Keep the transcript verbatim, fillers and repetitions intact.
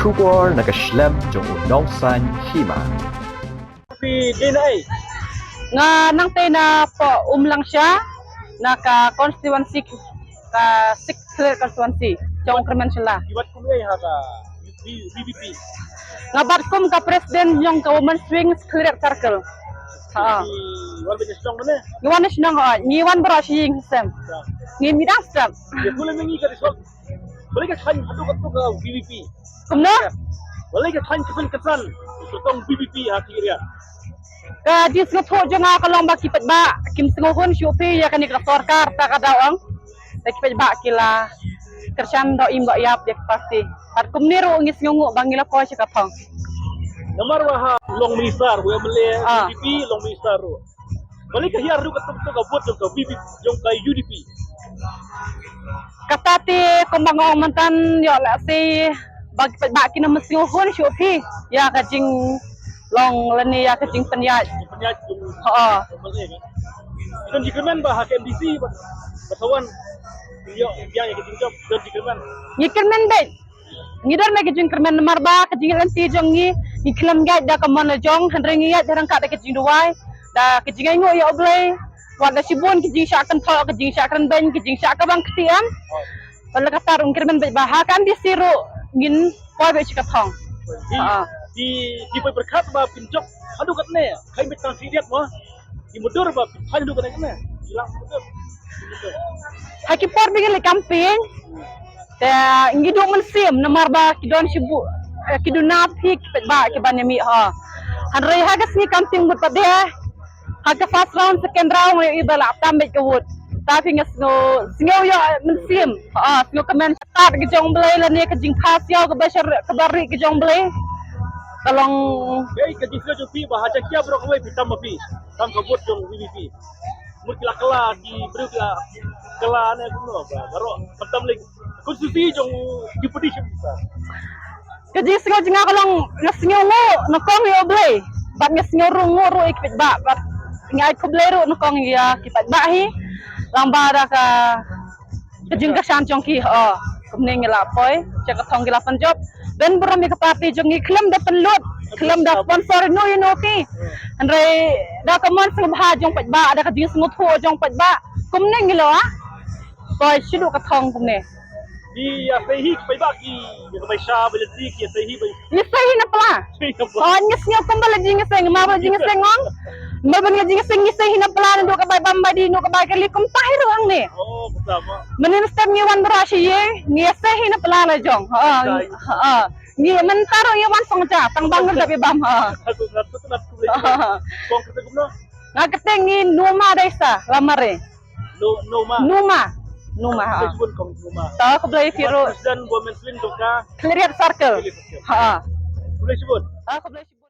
Khubor na ka shlem jong u nongsan hima. Phi dei na ei? Nga nang tei na poh Umlangsha, na ka constituency, ka six Khliehriat constituency jong Kyrmen Shylla. Phi bat kum ei ha ka V- VPP? Nga bat kum ka president jong ka Women's Wing Khliehriat Circle. Ha. Phi wan ba shnong mane? Ngi wan shnong ha, ngi wan baroh shi ïing sem. Ngi midang step. Ïa pule ngi ka result. Balei ka thaiñ haduh katto ka VPP? Kumno? Balei ka thaiñ ka pynkyntang ka tong VPP ha Khliehriat? Ka jingsngewthuh jong nga ka long ba ki paidbah kim sngewhun shuh phi ïa kane ka sorkar, ta ka daw ong. Te ki paidbah ki la kyrshan doh im doh ïap ïa ki party. Bad kumne ruh ngi sngewnguh ba ngi la poi sha ka thong. Namar ba ha long minister, u MLA Ah. VPP long minister ruh. Balei ka hiar ruh katto katto ka vote jong ka VPP, jong ka UDP? Kata te kumba nga ong mynta, ïoh lehse ba ki paidbah ki nang sngewhun shuh phi ïa ka jinglong lane ïa ka jingpynïaid. Pynïaid jong Ho. MLA ka. Don jingkyrmen ba ha ka MDC ba, ba sa wan. Ïoh biang ïa ka jingjop, don jingkyrmen. Ngi kyrmen beit. Ngi don beit ka jingkyrmen namar ba ka jingïaid lynti jong ngi, ngi khlem ïaid da ka mon la jong, hynrei ngi ïaid da ryngkat da ka jingduwai, da ka jingainguh ïa U Blei. Wat la shibun ka jingshah kynthoh, ka jingshah kren beiñ, ka jingshah ka bang kti em. Wat la katta ruh ngi kyrmen beit ba ha ka MDC ruh ngin poi beit sha ka thong. Ki, Ha. ki, ki poi pyrkhat ba pynjop haduh katne, khai beit tang Khliehriat mo. Ki mudui ba pynjop haduh katne katne. Ki lang mudui. Ha ki por ba ngi leit campaign, te ngi duh mynsiem namar ba ki don shibun, eh, ki duna phi ki paidbah kiban ïa mih ha. Hynrei ha ka sngi campaign mut pat de, ha ka first round, second round, ngi ïohi ba la tam beit ka vote. Ta phi nga sngew, sngew ïoh mynsiem. Ha, sngew kmen. Tat ka jong Blei lane ka jingpha siaw kaba shar, kaba ri ka jong Blei. Ka long Ei, ka jingsngew jong phi ba ha Jaiñtia baroh kawei phi tam ma phi. Tam ka vote jong VPP. Mut ki la kylla, ki briew ki la kylla ne kumno ba baroh tam tam lei. Constituency jong ki position sa. Ka jingsngew jong nga ka long nga sngewnguh nyngkong ïa U Blei. Bad nga sngew ruh nguh ruh ïa ki paidbah. Bad nga ai khublei ruh nyngkong ïa ki paidbah hi. Lang ba da ka ka jingkyrshan jong ki, oh, kumne ngi la poi sha ka thong, ki la pynjop. Don burom ïa ka party jong ngi, khlem da pynlut, khlem da sponsor ïano ïano ki. Hynrei da ka mon sngewbha jong paidbah, da ka jingsngewthuh jong paidbah, kumne ngi la, ah, poi shaduh ka thong kumne. Ki ïa sei hi ki paidbah ki, ïa ka bai sha bai lynti ki ïa sei hi bai. Ngi sei hi na pla. Sei hi na pla. Oh, ngi sngew kumba la jingïaseng, ma ba la jingïaseng ong. Ma ba la jingïaseng ngi sei hi na pla, naduh ka bai bam bai dih, naduh ka bai kali, kumta hi ruh hangne. Oh, kumta ma. Mynnin step ngi wan baroh shi ïing, ngi ïa sei hi na pla la jong. Ha, Kumta hi. Ha. Ngi mynta ruh ngi wan song ja, tang ba ngin dep ïa bam ha. Aku ngat tu ngat tu lagi. Ha. Kong kata kumno? Nga kata ngi Numa Daisa, Lamare. No, Numa. Numa. Numa, ha. Khublei shibun kong Numa. Ta khublei Numa phi ruh. President Women's Wing jong ka Khliehriat Circle. Khliehriat Circle. Ha. Khublei shibun. Ta khublei shibun.